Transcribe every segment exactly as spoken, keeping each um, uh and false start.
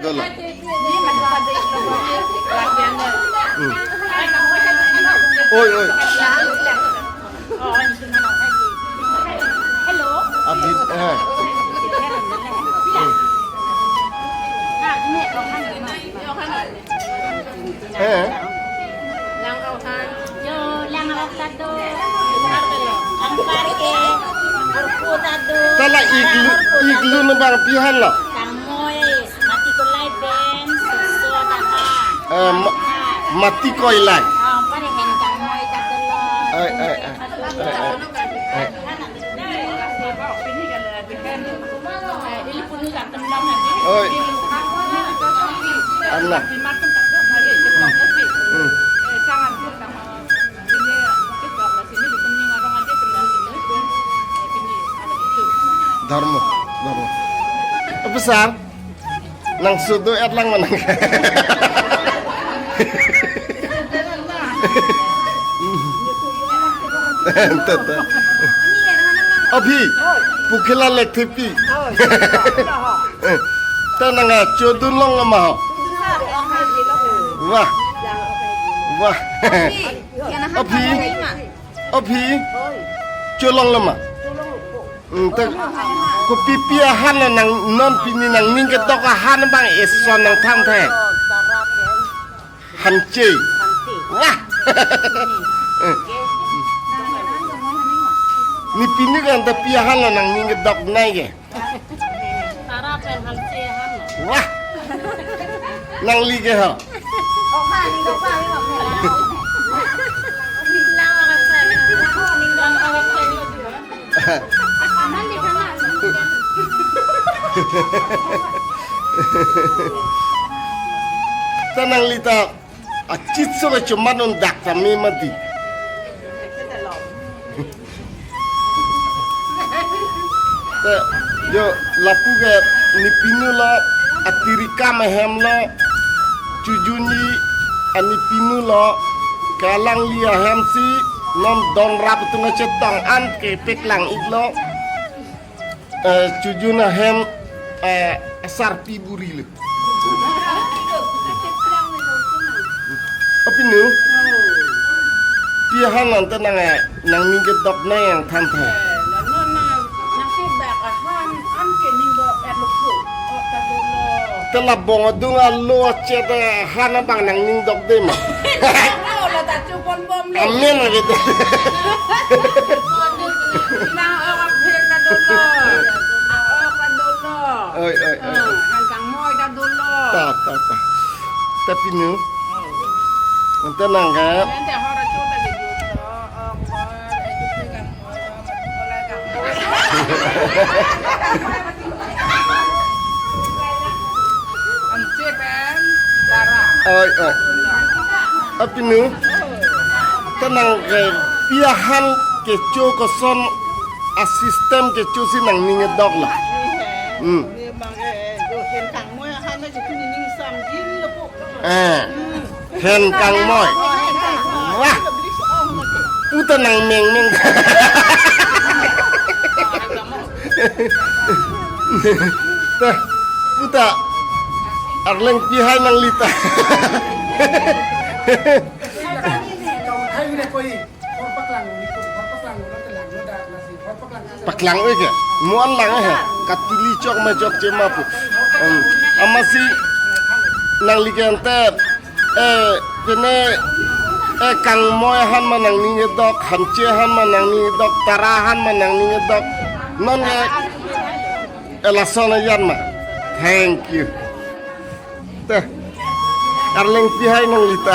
Dola. Hmm. Oi, oi. Abhi, eh. Hmm. Eh. Lang-ok han. Yo, lang-ok ta do. Anpar ke, arpu ta do. Tala iglu, iglu nang bang pihan lo. Kangmoi, mati kolai pen, soso ta ha. Eh, ma-, mati koilang. Ah, pare hen kangmoi ta do lo. Ai, ai, ai. Ai, ai. Ai. Oi. Anna. Hmm. Dharma, dharma. Apa sang? Nang sudo et lang manang. Tata. Abhi, pukhela lekthepi. Ta nang a chodun longloma ho. Wah. Wah. Abhi. Abhi. Cholongloma. Hmm, ta kopi pi ahan lo nang non pini nangning kedok ahan bang eson nangthan the. Hanche. Wah. Ne pini kan ta pi ahan lo nangning kedok nai ke. Tara pen hanche ahan lo. Wah. Nangli ke ho. Ta nangli ta achitso kachomat un dak tame mati. Te, yo, lapu ke ne pinu lo, atirikam ahem lo, chojunji, a ne pinu lo, ke alangli ahem si, non don rap tung chetong an kepeklang iklo. Eh, chojun ahem, eh, asarpi buri le. Apinu? Pi ahan ante nang, eh, nangning kedok nai nangthan the. Te labong adung alo achet, eh, ahan abang nangning dokde ma. Amen, gitu. Oi, oi, oi. Ta, ta, ta. Tapi nu. Ante nang ke. Oi, oi. Apinu? Ta nang ke pi ahan kecho koson a-system kecho si nangning kedok lo. Hmm. Eh. Hen kangmoi. Wah. Puta nang meng meng. Ta, puta. Arleng pi hai nangli ta. Paklang oi ke. Mo-an lang he. Katili chok ma chokche ma pu. Em, amatsi nangli ke ante, eh, pine, eh, kangmoi ahan ma nangning kedok, hanche ahan ma nangning kedok, tara ahan ma nangning kedok. Non ke, eh, lason ayan ma. Thank you. Te. Arleng pi hai nangli ta.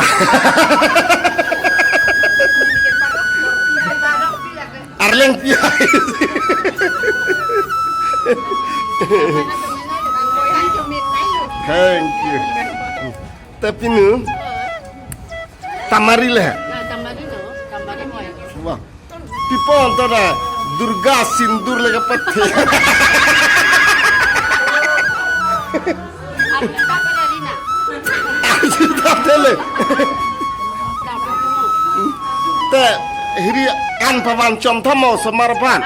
Arleng pi hai. Thank you. Tapi nu. Tamari le. Wah. Pipo anto da Durga sindur le kapathe. Arjuta pala Rina. Arjuta tele. Te hiri an pavan chom thamo somar pan.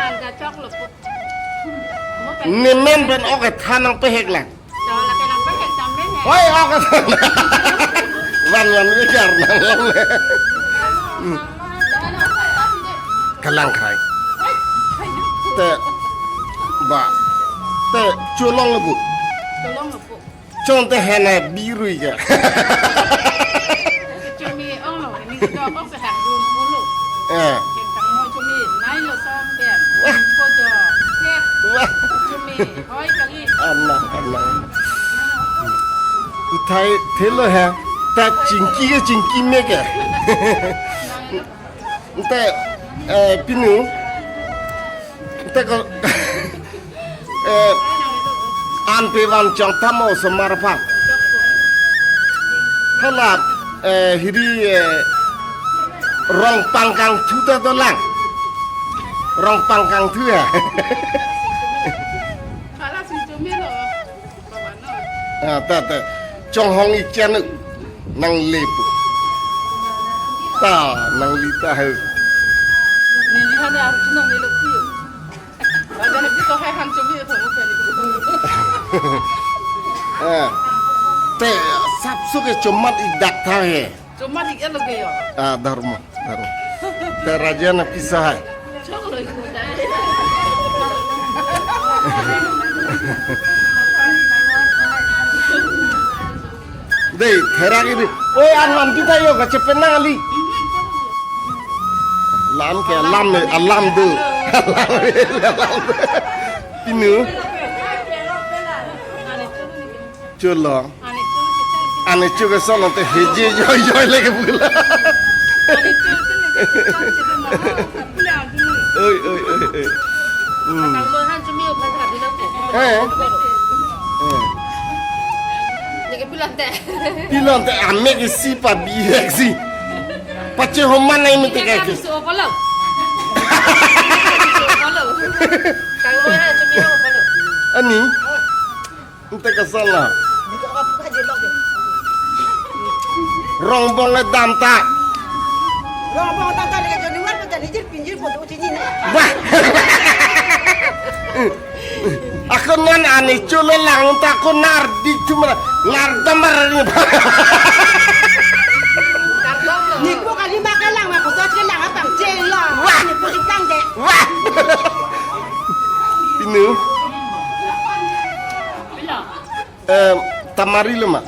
Nemen pen ok than nangpehek lang. Chom lake nangpehek chom le. Oi, oh, kata. Van, van, biar nang long le. Hmm. Kalang khai. Te, ba. Te, cholong le bu. Cholong le bu. Chong te hena birui ke. Chomi ong lo, ini kita ong sehak dun puluh. Eh. Kentang mo chomi, nai lo som ben. Wah. Kojo, ket. Wah. Chomi, hoi kali. Anang, anang. Uthai thelo he. Ta chingki ke chingki me ke. Nte, eh, pinu. Nte ko, eh, an pe van chong tamo osomar aphan. Hala, eh, hiri, eh, rong pangkang thu ta dolang. Rong pangkang thu ya. Hala si chomi lo. Ah, ta, ta. Chonghong ichen nang lepu. Ta, nang li ta he. Neli hana arju nang lelo kuyo. Raja ni to hai han chomi to mo kani. Ah. Te, sapsu ke chomat ik dak tha he. Chomat ik elo ke yo. Ah, dharma, dharma. Te raja na pisa hai. Dei, therak ini. Oi, an lam kita yo, kachepen nang ali. Lam ke, lam ni, alam do. Alam do. Pinu. Chulo. Ane chu ke son te heji joi joi leke bula. Oi, oi, oi, oi. Hmm. Eh. Eh. Pilon te ame ke si pa bihek si. Pache homan nai mete ke. Ani. Nte kasala. Rongbong le dam ta. Rongbong dam ta le joni wan pata ni jir pinjir poto uchi ni. Bah. Ako non ani chule lang ta ko nar di chumra nar damar ni. Ni ko kali maka lang ma ko sat ke lang apang jeng lang. Wah. Ni ko jipang de. Wah. Pinu. Em, tamari lo ma?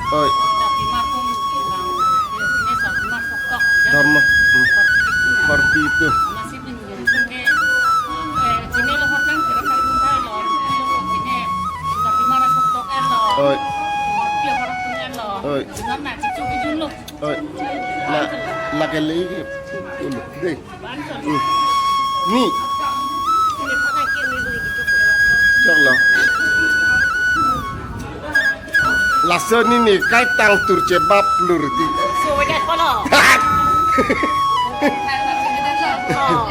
Oi. Dharma. Hmm. Forty itu. Oi. Oi. Na, lake lagi. Ulu, deh. Hmm. Ni. Choklo. Laso ni ni kai tang tur chebap lur di. Sudah kolo. Oh,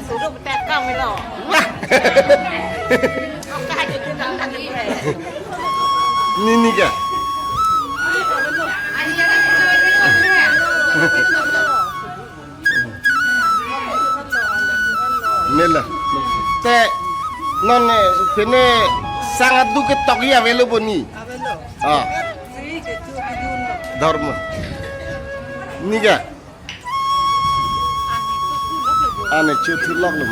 sudah betekam lo. Ni ni ka. Mela. Te non, eh, pene sang adu ke tok ya avelo boni. Ah. Dharma. Ni ka. Ane chu thu lok lum.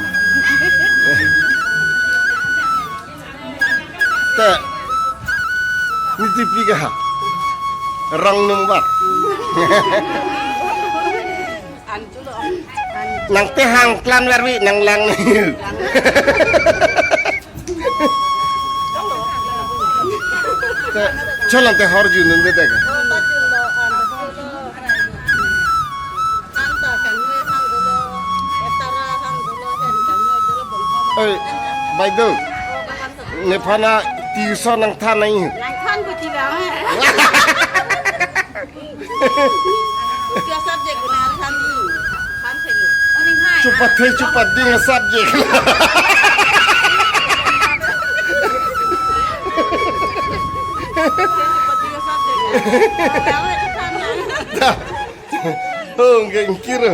Te. Ni tipi ka ha. Rong nung bat. Nang te hang klan vervi nang lang. Te, cholon te hor ju nun de dega. Oi, bai do. Nephan a tuition nangthan nai. Nangthan ko ti lang. Utia subject ko nangthan ni. Than thek ni. Chupat the chupat ding subject. Chupat ding subject. Dawe than na. Oh, nggak kira.